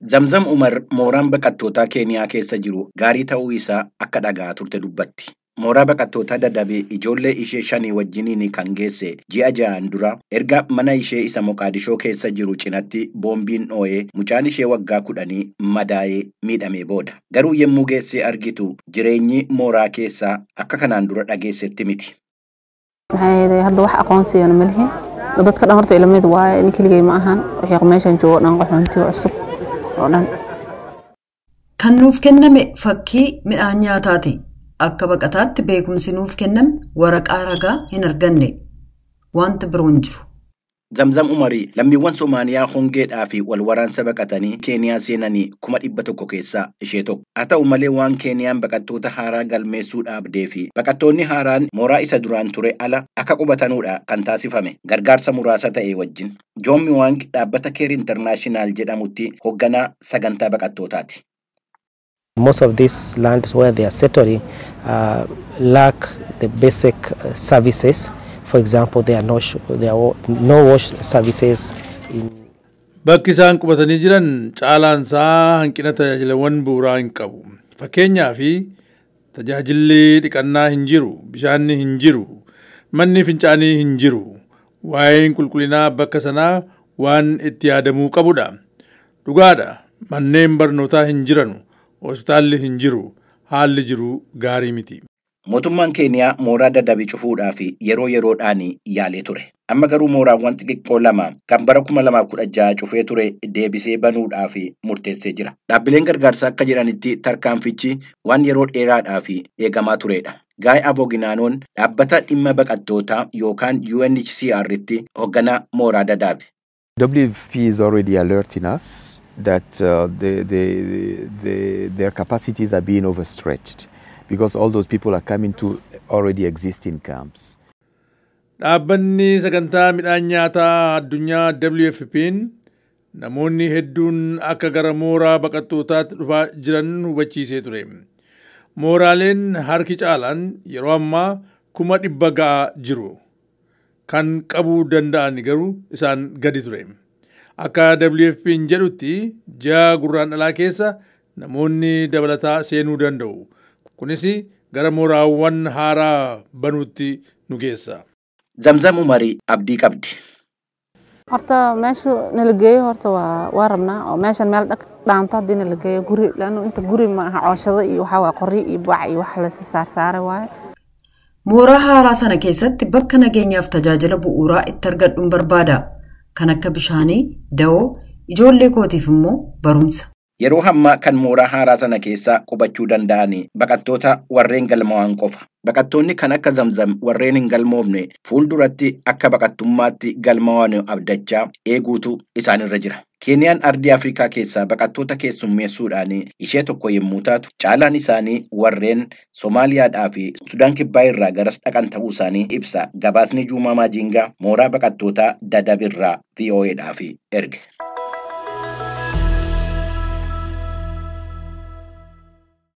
Zamzam Umar mooraan baqattootaa Keeniyaa keessa jiru gaarii ta'uu isaa akka dhaga'aa turte dubbatti. Mooraa baqattootaa Dadaab ijoollee ishee shanii wajjiniin kan geesse ji'a 6n dura erga mana ishee isa Moqaadishoo keessa jiru cinatti boombiin dhoo'ee mucaan ishee waggaa 10 madaa'ee miidhamee booda. Garuu yemmuu geessee argitu jireenyi mooraa keessaa akka kanaan dura dhageessetti miti. Maxay hadda wax aqoonsiyana ma lihin. Dadka dhan horta ila mid waaye, nin keligay ma ahan. Wixii meeshan joogo dhan qaxoonti cusub oo dhan. Kan nuuf kenname fakkii midhaan nyaataati. Akka baqataatti beekumsi nuuf kenname waraqaa ragaa hin arganne. Wanti biroo hin jiru. Zamzam Umarii lammiiwwan Somaaliyaa hongeedhaa fi wal waraansa baqatanii Keeniyaa seenanii 100,000 keessaa ishee tokko. Haa ta'u malee, waan Keeniyaan baqattoota haaraa galmeessuu dhaabdee fi baqattoonni haaraan mooraa isa duraan ture ala akka qubatanuudha kan taasifame gargaarsa muraasa ta'e wajjin. Joon Miwaang dhaabbata Keer International jedhamutti hoogganaa sagantaa baqattootaati. Most of these lands where they are settling lack the basic services. For example, there are no wash services in Bakki isaan qubatanii jiran caalaan isaa hanqina tajaajilawwan bu'uuraa hin qabu. Fakkeenyaaf, tajaajilli dhiqannaa hin jiru, bishaanni hin jiru, manni fincaanii hin jiru. Waa'een qulqullinaa bakka sanaa waan itti yaadamuu qabudha. Dhugaadha, manneen barnootaa hin jiranu, hospitaalli hin jiru, haalli jiru gaarii miti. Mootummaan Keeniyaa mooraa Dadaab cufuudhaaf yeroo yeroodhaan yaalee ture. Amma garuu mooraawwan xixiqqoo lama kan bara 2016 cufee ture deebisee banuudhaaf murteessee jira. Dhaabbileen gargaarsaa akka jedhanitti tarkaanfichi waan yeroo dheeraadhaaf eegamaa turedha. Gaay Aboginaanoon dhaabbata dhimma baqattootaa yookaan UNHCR'tti hoogganaa mooraa Dadaabi. WFP is already alerting us that their capacities are being overstretched because all those people are coming to already existing camps. Dhaabbanni sagantaa midhaan nyaataa addunyaa WFP'n namoonni hedduun akka gara mooraa baqattootaatti dhufaa jiran hubachiisee ture. Mooraaleen harki caalaan yeroo ammaa 100,000 ga'aa jiru. Kan qabuu danda'an garuu isaan gadi ture. Akka WFP'n jedhutti ji'a Gurraandhalaa keessa namoonni dabalataa seenuu danda'u. Kunis gara mooraawwan haaraa banuutti nu geessa. Zamzam Umarii abdii qabdi. Horta meesha nala geeyo horta waa rabnaa oo meeshan meel dhag dhaanto haddii nala geeyo guri, laanno inta guri ma aha, cooshado iyo waxaa waa qoryo iyo bac iyo wax la saarsaaray waaye. Mooraa haaraa sana keessatti bakka nageenyaaf tajaajila bu'uuraa itti argadhuun barbaada. Kan akka bishaanii, dawoo, ijoollee kootiif immoo barumsa. Yeroo hammaa kan mooraa haaraa sana keessa qubachuu danda'an baqattoota warreen galmaa'an qofa. Baqattoonni kan akka Zamzam warreen hin galmoofne fuulduratti akka baqattummaatti galmaa'an abdachaa eeguutu isaanirra jira. Keeniyaan ardii Afrikaa keessaa baqattoota keessummeessuudhaan ishee tokko yommuu taatu, caalaan isaanii warreen Somaaliyaadhaa fi Sudaan Kibbaa irraa garas dhaqan ta'uu isaanii ibsa. Gabaasni Juumaa Maajingaa mooraa baqattootaa Dadab irraa VOAdhaaf erge.